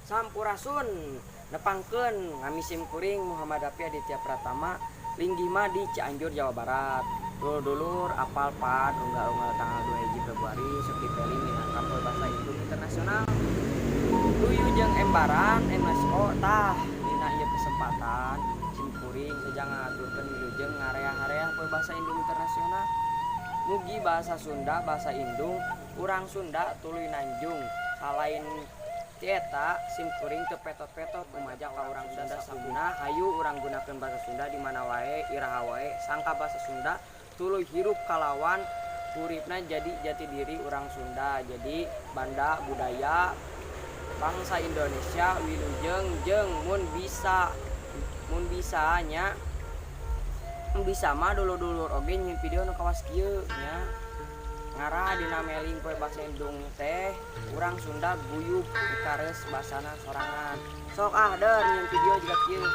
Sampurasun, nepangkeun nami sim kuring Muhammad Rafi Aditya Pratama, linggih mah di Cianjur, Jawa Barat. Dulur-dulur apal pan unggal-unggal tanggal 2 hiji Februari sok dipeli minangka Poe Bahasa Indung Internasional. Luyu jeung embaran UNESCO. Tah, dina ieu kesempatan sim kuring seja ngaturkeun wilujeng ngareah-areah Poe Bahasa Indung Internasional. Mugi bahasa Sunda, bahasa Indung urang Sunda, tuluy nanjung. Salain ti eta, sim kuring teu petot-petot umajak ka urang Sunda sakuna, hayu urang gunakeun bahasa Sunda di mana wae, iraha wae, sangka bahasa Sunda tuluy hirup kalawan uripna jadi jati diri urang Sunda, jadi banda budaya bangsa Indonesia. Wilujeng jeung mun bisa nya, mun bisa mah dulur-dulur oge nyieun video nu kawas kieu nya, ngarah dina meling Poe Bahasa Indung teh urang Sunda guyub dikares basana sorangan. Sok ah, der nyieun video juga kieu.